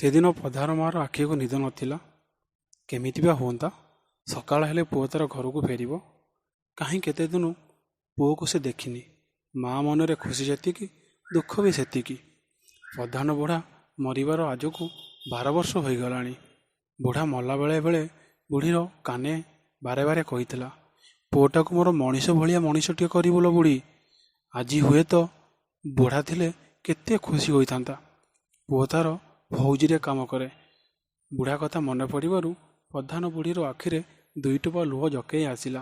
ସେଦିନ ପଧାର ମାଆର ଆଖିକୁ ନିଦ ନଥିଲା। କେମିତି ବା ହୁଅନ୍ତା, ସକାଳ ହେଲେ ପୁଅ ତା'ର ଘରକୁ ଫେରିବ। କାହିଁ କେତେ ଦିନୁ ପୁଅକୁ ସେ ଦେଖିନି। ମା ମନରେ ଖୁସି ଯେତିକି, ଦୁଃଖ ବି ସେତିକି। ପଧାନ ବୁଢ଼ା ମରିବାର ଆଜକୁ 12 ବର୍ଷ ହୋଇଗଲାଣି। ବୁଢ଼ା ମଲା ବେଳେ ବେଳେ ବୁଢ଼ୀର କାନେ ବାରେ ବାରେ କହିଥିଲା, ପୁଅଟାକୁ ମୋର ମଣିଷ ଭଳିଆ ମଣିଷଟିଏ କରିବୁ ଲୋ ବୁଢ଼ୀ। ଆଜି ହୁଏତ ବୁଢ଼ା ଥିଲେ କେତେ ଖୁସି ହୋଇଥାନ୍ତା। ପୁଅ ତା'ର ଫୌଜିରେ କାମ କରେ। ବୁଢ଼ା କଥା ମନେ ପଡ଼ିବାରୁ ପଧାନ ବୁଢ଼ୀର ଆଖିରେ ଦୁଇଟୋପା ଲୁହ ଜକେଇ ଆସିଲା।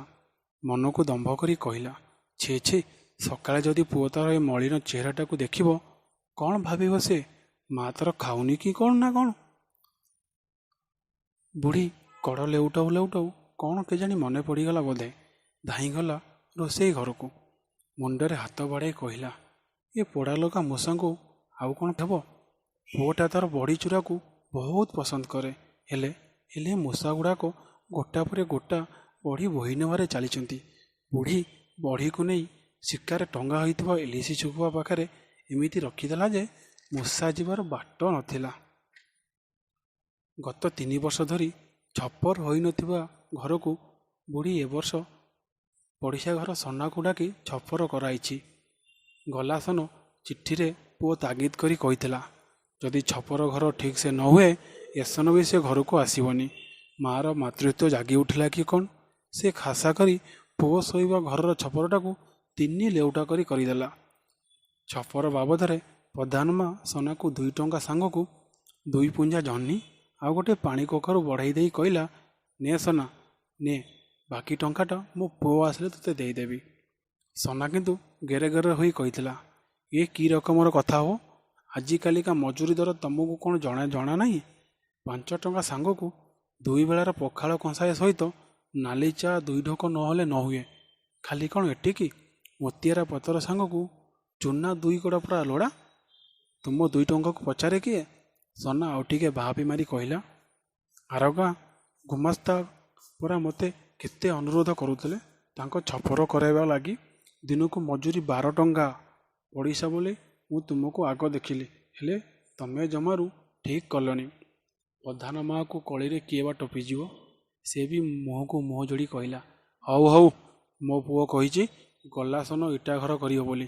ମନକୁ ଦମ୍ଭ କରି କହିଲା, ଛି ଛି, ସକାଳେ ଯଦି ପୁଅ ତା'ର ଏ ମଳିନ ଚେହେରାଟାକୁ ଦେଖିବ କ'ଣ ଭାବିବ ସେ? ମା ତା'ର ଖାଉନି କି କ'ଣ ନା କ'ଣ? ବୁଢ଼ୀ କଡ଼ ଲେଉଟାଉ ଲେଉଟାଉ କ'ଣ କେଜାଣି ମନେ ପଡ଼ିଗଲା ବୋଧେ, ଧାଇଁଗଲା ରୋଷେଇ ଘରକୁ। ମୁଣ୍ଡରେ ହାତ ବାଡ଼େଇ କହିଲା, ଏ ପୋଡ଼ାଲଗା ମୂଷାଙ୍କୁ ଆଉ କ'ଣ ହେବ? ପୁଅଟା ତା'ର ବଡ଼ି ଚୁରାକୁ ବହୁତ ପସନ୍ଦ କରେ। ହେଲେ ହେଲେ ମୂଷାଗୁଡ଼ାକ ଗୋଟା ପରେ ଗୋଟା ବଢ଼ି ବୋହି ନେବାରେ ଚାଲିଛନ୍ତି। ବୁଢ଼ୀ ବଢ଼ିକୁ ନେଇ ଶିକାରେ ଟଙ୍ଗା ହୋଇଥିବା ଇଲିଶି ଶୁଖୁଆ ପାଖରେ ଏମିତି ରଖିଦେଲା ଯେ ମୂଷା ଯିବାର ବାଟ ନଥିଲା। ଗତ 3 ବର୍ଷ ଧରି ଛପର ହୋଇନଥିବା ଘରକୁ ବୁଢ଼ୀ ଏ ବର୍ଷ ପଡ଼ିଶା ଘର ସନାକୁ ଡାକି ଛପର କରାଇଛି। ଗଲା ସନ ଚିଠିରେ ପୁଅ ତାଗିଦ କରି କହିଥିଲା, ଯଦି ଛପର ଘର ଠିକ୍ସେ ନ ହୁଏ ଏସନ ବି ସେ ଘରକୁ ଆସିବନି। ମାଆର ମାତୃତ୍ୱ ଜାଗି ଉଠିଲା କି କ'ଣ, ସେ ଖାସା କରି ପୁଅ ଶୋଇବା ଘରର ଛପରଟାକୁ 3 ଲେଉଟା କରି କରିଦେଲା। ଛପର ବାବଦରେ ପଧାନ ମା ସନାକୁ 2 ଟଙ୍କା ସାଙ୍ଗକୁ 2 ପୁଞ୍ଜା ଜହ୍ନି ଆଉ ଗୋଟେ ପାଣି କଖାରୁ ବଢ଼େଇ ଦେଇ କହିଲା, ନେ ସନା ନେ, ବାକି ଟଙ୍କାଟା ମୋ ପୁଅ ଆସିଲେ ତୋତେ ଦେଇଦେବି। ସନା କିନ୍ତୁ ଗେରେ ଗେରେ ହୋଇ କହିଥିଲା, ଏ କି ରକମର କଥା ହୋ? ଆଜିକାଲିକା ମଜୁରୀ ଦର ତମକୁ କ'ଣ ଜଣା ନାହିଁ? 5 ଟଙ୍କା ସାଙ୍ଗକୁ 2 ବେଳାର ପଖାଳ କଂସାଏ ସହିତ ନାଲି ଚା 2 ଢୋକ ନହେଲେ ନ ହୁଏ। ଖାଲି କ'ଣ ଏତିକି, ମୋତିଆରା ପତର ସାଙ୍ଗକୁ ଚୁନା 2 କଡ଼ା ପରା ଲୋଡ଼ା। ତୁମ 2 ଟଙ୍କାକୁ ପଚାରେ କିଏ? ସନା ଆଉ ଟିକେ ବାହାପି ମାରି କହିଲା, ଆର ଗାଁ ଗୁମାସ୍ତା ପରା ମୋତେ କେତେ ଅନୁରୋଧ କରୁଥିଲେ ତାଙ୍କ ଛପର କରାଇବା ଲାଗି। ଦିନକୁ ମଜୁରୀ 12 ଟଙ୍କା। ପଡ଼ିଶା ବୋଲି ମୁଁ ତୁମକୁ ଆଗ ଦେଖିଲି, ହେଲେ ତମେ ଜମାରୁ ଠିକ୍ କଲନି। ପଧାନ ମାଆକୁ କଳିରେ କିଏ ବା ଟପିଯିବ? ସେ ବି ମୁହଁକୁ ମୁହଁ ଯୋଡ଼ି କହିଲା, ହଉ ହଉ, ମୋ ପୁଅ କହିଛି ଗଲା ସନ ଇଟା ଘର କରିବ ବୋଲି।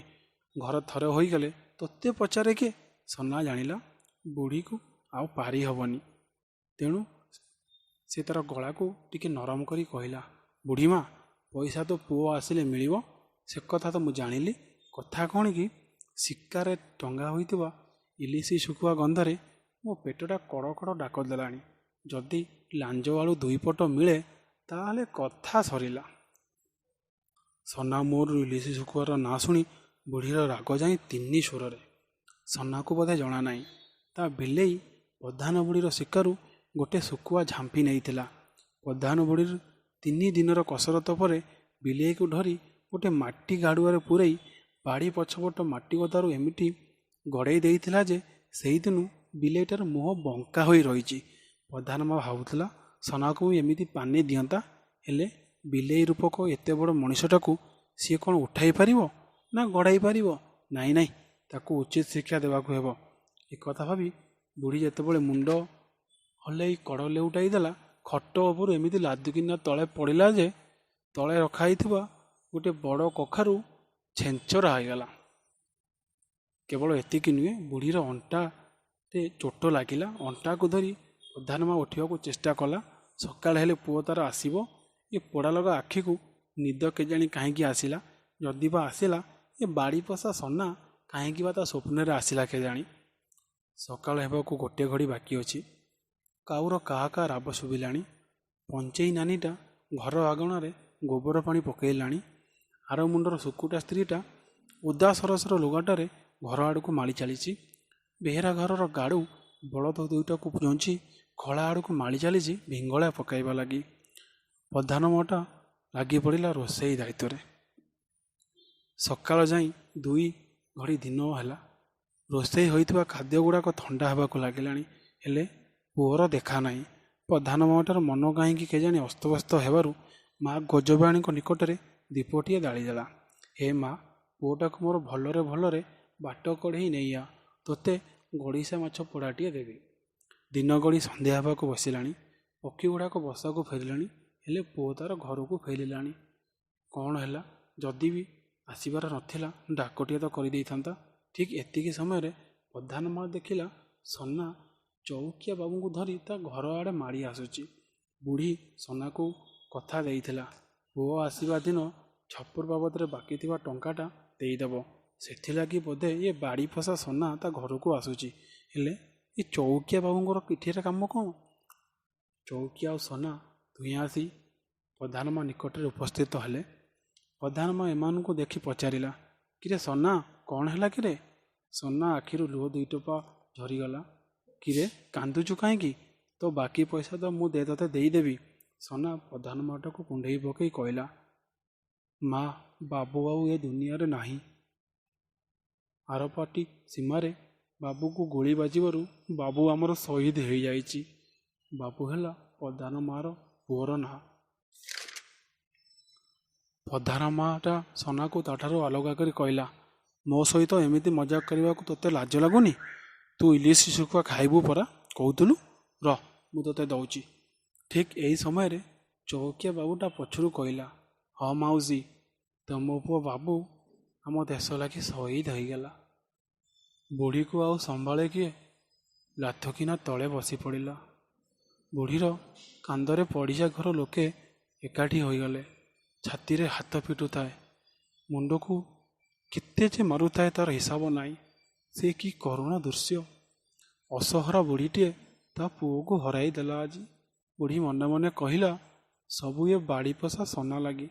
ଘର ଥରେ ହୋଇଗଲେ ତୋତେ ପଚାରେ କିଏ? ସନା ଜାଣିଲା ବୁଢ଼ୀକୁ ଆଉ ପାରି ହେବନି। ତେଣୁ ସେ ତା'ର ଗଳାକୁ ଟିକେ ନରମ କରି କହିଲା, ବୁଢ଼ୀ ମା, ପଇସା ତ ପୁଅ ଆସିଲେ ମିଳିବ, ସେ କଥା ତ ମୁଁ ଜାଣିଲି। କଥା କ'ଣ କି, ଶିକାରେ ଟଙ୍ଗା ହୋଇଥିବା ଇଲିଶି ଶୁଖୁଆ ଗନ୍ଧରେ ମୋ ପେଟଟା କଡ଼ କଡ଼ ଡାକ ଦେଲାଣି। ଯଦି ଲାଞ୍ଜ ଆଳୁ 2 ପଟ ମିଳେ ତାହେଲେ କଥା ସରିଲା। ସନା ମୁହଁରୁ ଇଲିଶି ଶୁଖୁଆର ନାଁ ଶୁଣି ବୁଢ଼ୀର ରାଗ ଯାଇ 3 ସ୍ୱରରେ। ସନାକୁ ବୋଧେ ଜଣା ନାହିଁ, ତା ବିଲେଇ ପଧାନ ବୁଢ଼ୀର ଶିକାରୁ ଗୋଟେ ଶୁଖୁଆ ଝାମ୍ପି ନେଇଥିଲା। ପଧାନ ବୁଢ଼ୀର 3 ଦିନର କସରତ ପରେ ବିଲେଇକୁ ଧରି ଗୋଟେ ମାଟି ଗାଡ଼ୁଆରେ ପୂରେଇ ବାଡ଼ି ପଛପଟ ମାଟି ଗଦାରୁ ଏମିତି ଗଡ଼େଇ ଦେଇଥିଲା ଯେ ସେଇଦିନୁ ବିଲେଇଟାର ମୁହଁ ବଙ୍କା ହୋଇ ରହିଛି। ପଧାନ ମା ଭାବୁଥିଲା ସନାକୁ ବି ଏମିତି ପାନେ ଦିଅନ୍ତା, ହେଲେ ବିଲେଇ ରୂପକ ଏତେ ବଡ଼ ମଣିଷଟାକୁ ସିଏ କ'ଣ ଉଠାଇ ପାରିବ ନା ଗଡ଼ାଇ ପାରିବ? ନାଇଁ ନାଇଁ, ତାକୁ ଉଚିତ ଶିକ୍ଷା ଦେବାକୁ ହେବ। ଏକଥା ଭାବି ବୁଢ଼ୀ ଯେତେବେଳେ ମୁଣ୍ଡ ହଲେଇ କଡ଼ ଲେଉଟାଇ ଦେଲା, ଖଟ ଉପରୁ ଏମିତି ଲାଦୁକିନା ତଳେ ପଡ଼ିଲା ଯେ ତଳେ ରଖା ହେଇଥିବା ଗୋଟେ ବଡ଼ କଖାରୁ ଛେଞ୍ଚରା ହେଇଗଲା। କେବଳ ଏତିକି ନୁହେଁ, ବୁଢ଼ୀର ଅଣ୍ଟାରେ ଚୋଟ ଲାଗିଲା। ଅଣ୍ଟାକୁ ଧରି ପଧାନ ମା ଉଠିବାକୁ ଚେଷ୍ଟା କଲା। ସକାଳ ହେଲେ ପୁଅ ତା'ର ଆସିବ। ଏ ପୋଡ଼ାଲଗା ଆଖିକୁ ନିଦ କେଜାଣି କାହିଁକି ଆସିଲା। ଯଦି ବା ଆସିଲା, ଏ ବାଡ଼ି ପଶା ସନା କାହିଁକି ବା ତା ସ୍ୱପ୍ନରେ ଆସିଲା କେଜାଣି। ସକାଳ ହେବାକୁ 1 ଘଡ଼ି ବାକି ଅଛି। କାଉର କାହା କାହା ରାବ ଶୁଭିଲାଣି। ପଞ୍ଚେଇ ନାନୀଟା ଘର ଆଗଣାରେ ଗୋବର ପାଣି ପକେଇଲାଣି। ଆର ମୁଣ୍ଡର ଶୁକୁଟା ସ୍ତ୍ରୀଟା ଓଦା ସରସର ଲୁଗାଟାରେ ଘର ଆଡ଼କୁ ମାଡ଼ି ଚାଲିଛି। ବେହେରା ଘରର ଗାଡ଼ୁ ବଳଦ 2ଟାକୁ ଯୋଞ୍ଚି ଖଳା ଆଡ଼କୁ ମାଡ଼ି ଚାଲିଛି ଭିଙ୍ଗଳା ପକାଇବା ଲାଗି। ପଧାନ ମଟା ଲାଗି ପଡ଼ିଲା ରୋଷେଇ ଦାୟିତ୍ୱରେ। ସକାଳ ଯାଇ 2 ଘଡ଼ି ଦିନ ହେଲା। ରୋଷେଇ ହୋଇଥିବା ଖାଦ୍ୟ ଗୁଡ଼ାକ ଥଣ୍ଡା ହେବାକୁ ଲାଗିଲାଣି, ହେଲେ ପୁଅର ଦେଖା ନାହିଁ। ପଧାନ ମାଟାର ମନ କାହିଁକି କେଜାଣି ଅସ୍ତବ୍ୟସ୍ତ ହେବାରୁ ମା ଗଜବାଣୀଙ୍କ ନିକଟରେ ଦୀପଟିଏ ଜାଳିଦେଲା। ହେ ମା, ପୁଅଟାକୁ ମୋର ଭଲରେ ଭଲରେ ବାଟ କଢ଼େଇ ନେଇଆ, ତୋତେ ଗଡ଼ିଶା ମାଛ ପୋଡ଼ାଟିଏ ଦେବି। ଦିନ ଗଡ଼ି ସନ୍ଧ୍ୟା ହେବାକୁ ବସିଲାଣି। ପକ୍ଷୀଗୁଡ଼ାକ ବସାକୁ ଫେରିଲେଣି, ହେଲେ ପୁଅ ତା'ର ଘରକୁ ଫେରିଲାଣି। କ'ଣ ହେଲା? ଯଦି ବି ଆସିବାର ନଥିଲା, ଡାକଟିଏ ତ କରିଦେଇଥାନ୍ତା। ଠିକ୍ ଏତିକି ସମୟରେ ପଧାନ ମା ଦେଖିଲା, ସନା ଚଉକିଆ ବାବୁଙ୍କୁ ଧରି ତା' ଘର ଆଡ଼େ ମାଡ଼ି ଆସୁଛି। ବୁଢ଼ୀ ସନାକୁ କଥା ଦେଇଥିଲା, ପୁଅ ଆସିବା ଦିନ ଛପର ବାବଦରେ ବାକି ଥିବା ଟଙ୍କାଟା ଦେଇଦେବ। ସେଥିଲାଗି ବୋଧେ ଏ ବାଡ଼ିପୋଷା ସନା ତା' ଘରକୁ ଆସୁଛି। ହେଲେ ଏ ଚଉକିଆ ବାବୁଙ୍କର ଏଠିରେ କାମ କ'ଣ? ଚଉକିଆ ଆଉ ସନା ଦୁହେଁ ଆସି ପଧାନମା ନିକଟରେ ଉପସ୍ଥିତ ହେଲେ। ପଧାନମା ଏମାନଙ୍କୁ ଦେଖି ପଚାରିଲା, କିରେ ସନା, କ'ଣ ହେଲା କିରେ? ସନା ଆଖିରୁ ଲୁହ ଦୁଇଟୋପା ଝରିଗଲା। କିରେ, କାନ୍ଦୁଛୁ କାହିଁକି? ତୋ ବାକି ପଇସା ତ ମୁଁ ତୋତେ ଦେଇଦେବି। ସନା ପଧାନମାଟାକୁ କୁଣ୍ଢେଇ ପକେଇ କହିଲା, ମା, ବାବୁ ଆଉ ଏ ଦୁନିଆରେ ନାହିଁ। ଆରପାଟି ସୀମାରେ ବାବୁକୁ ଗୁଳି ବାଜିବାରୁ ବାବୁ ଆମର ସହିଦ ହେଇଯାଇଛି। ବାବୁ ହେଲା ପଧାନ ମା'ର ପୁଅର ନାଁ। ପଧାନ ମା'ଟା ସନାକୁ ତା'ଠାରୁ ଅଲଗା କରି କହିଲା, ମୋ ସହିତ ଏମିତି ମଜାକ କରିବାକୁ ତୋତେ ଲାଜ ଲାଗୁନି? ତୁ ଇଲିଶି ଶୁଖୁଆ ଖାଇବୁ ପରା କହୁଥିଲୁ? ରହ, ମୁଁ ତୋତେ ଦଉଛି। ଠିକ୍ ଏହି ସମୟରେ ଚଉକିଆ ବାବୁଟା ପଛରୁ କହିଲା, ହଁ ମାଉସୀ, ତମ ପୁଅ ବାବୁ ଆମ ଦେଶ ଲାଗି ସହିଦ ହେଇଗଲା। ବୁଢ଼ୀକୁ ଆଉ ସମ୍ଭାଳେ କିଏ? ଲାଥକିନା ତଳେ ବସି ପଡ଼ିଲା। ବୁଢ଼ୀର କାନ୍ଦରେ ପଡ଼ିଶା ଘର ଲୋକେ ଏକାଠି ହୋଇଗଲେ। ଛାତିରେ ହାତ ପିଟୁଥାଏ, ମୁଣ୍ଡକୁ କେତେ ଯେ ମାରୁଥାଏ ତା'ର ହିସାବ ନାହିଁ। ସେ କି କରୁଣ ଦୃଶ୍ୟ! ଅସହରା ବୁଢ଼ୀଟିଏ ତା' ପୁଅକୁ ହରାଇ ଦେଲା ଆଜି। ବୁଢ଼ୀ ମନେ ମନେ କହିଲା, ସବୁ ଏ ବାଡ଼ିପୋଷା ସନା ଲାଗି।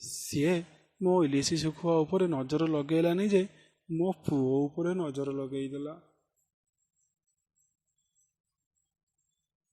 ସିଏ ମୋ ଇଲିଶି ଶୁଖୁଆ ଉପରେ ନଜର ଲଗେଇଲାନି ଯେ ମୋ ପୁଅ ଉପରେ ନଜର ଲଗେଇଦେଲା।